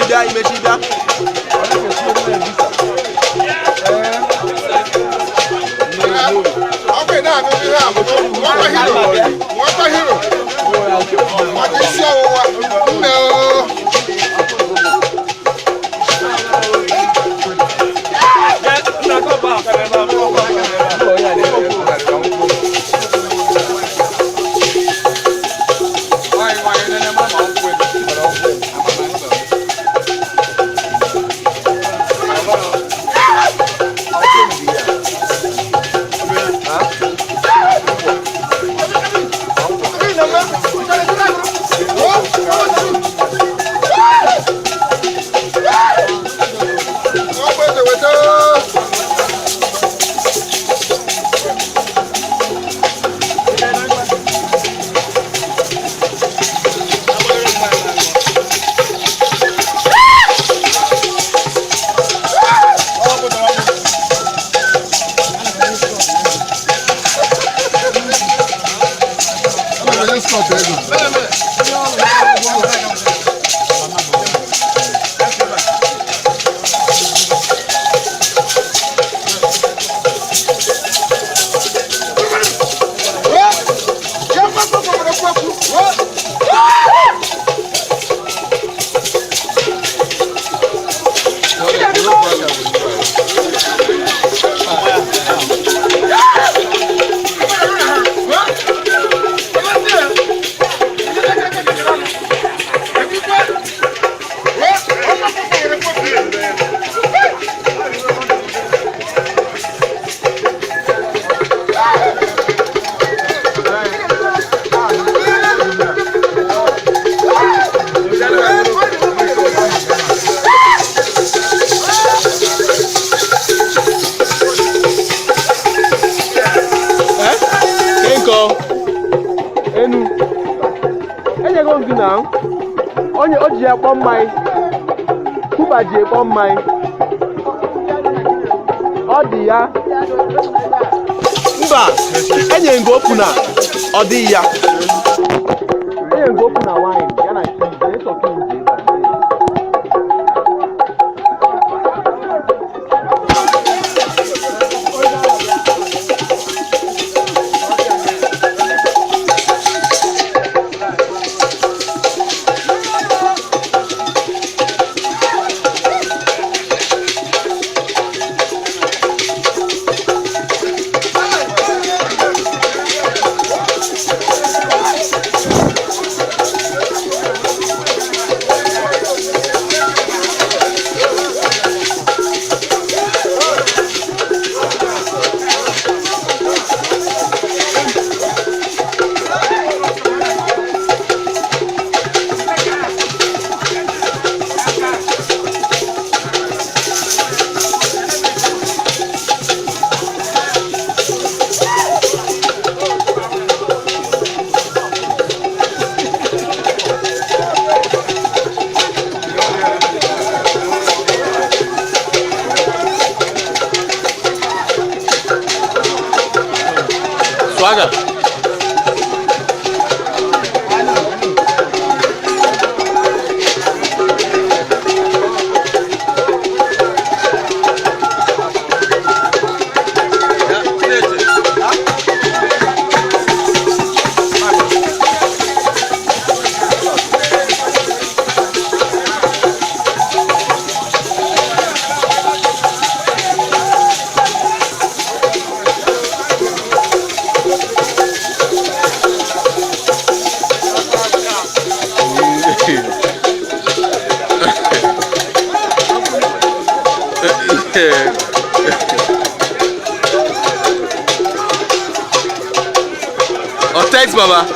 Bịa imechi bịa. Ọkwa na-anụ ihe a bụ nwakwa hero, nwakwa hero maka isi ọwụwa nne o. Nwakwa eze weta. Ana m enye Scott ego. Nkọ. Enu. Enyego m gị na onye o ji ya kpọọ mmanya. Kuba ji ekpọ mmanya. Ọ dị ya. Mba, enyere m gị okwu na ọ dịghị ya. Enyere m gị okwu na wine ya na cheese, na-eso cheese ebe a. Swagger. Oh, thanks, Baba.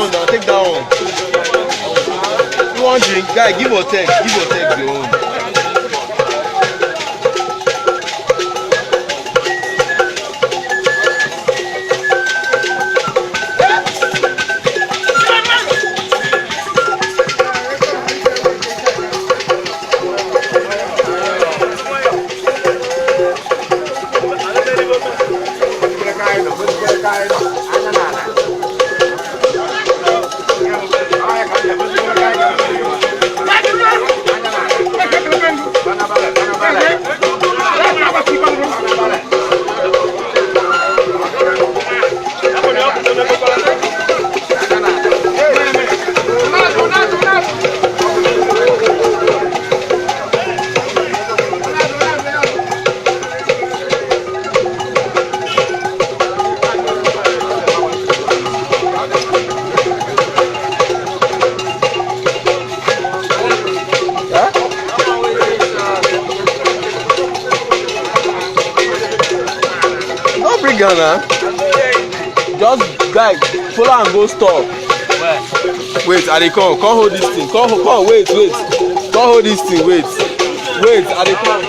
one now. Take that one. You want drink? Guy, give or take. Give or take your own. No bring am na. Just guy, follow am go store. Where? Wait, I dey come. Come hold this thing. Come, come, wait, wait. Come hold this thing. Wait, wait. I dey come.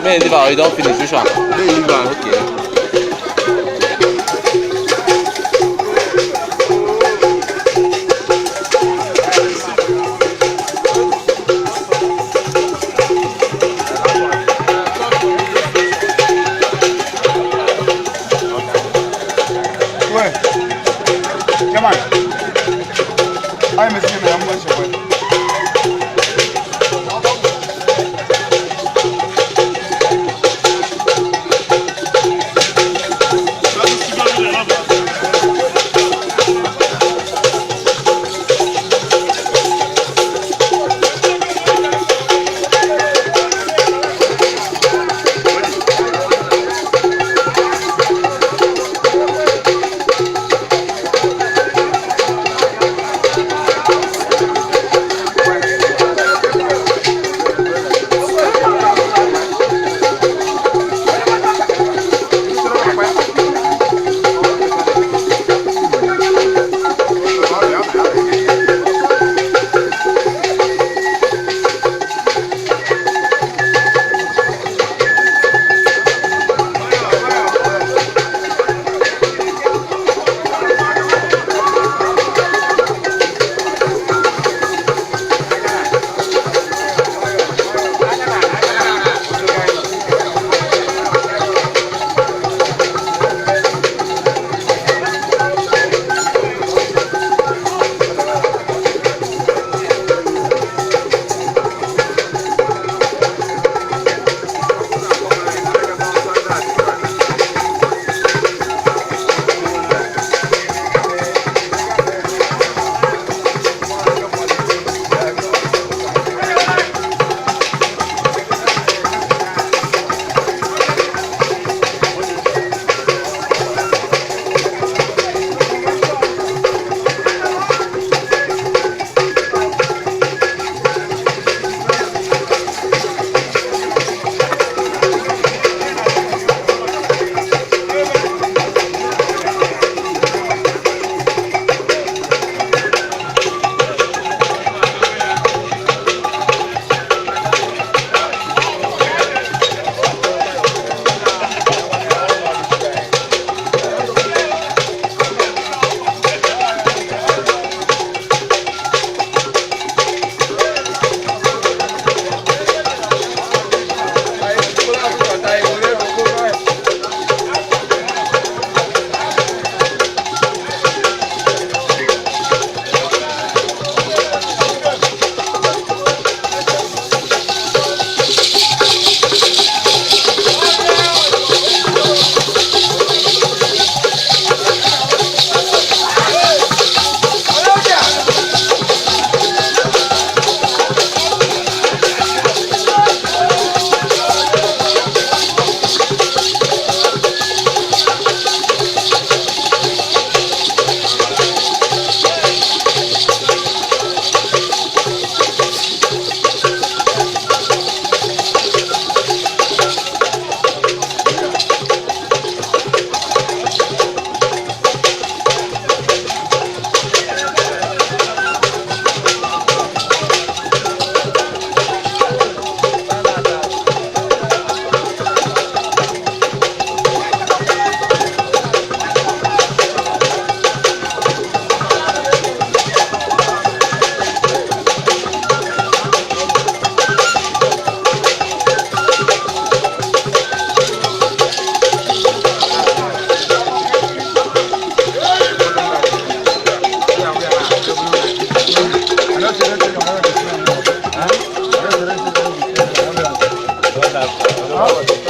May leave am, you don finish, which one? May leave am. Okay. Where? Come on. I'm missing I'm not sure. Huh?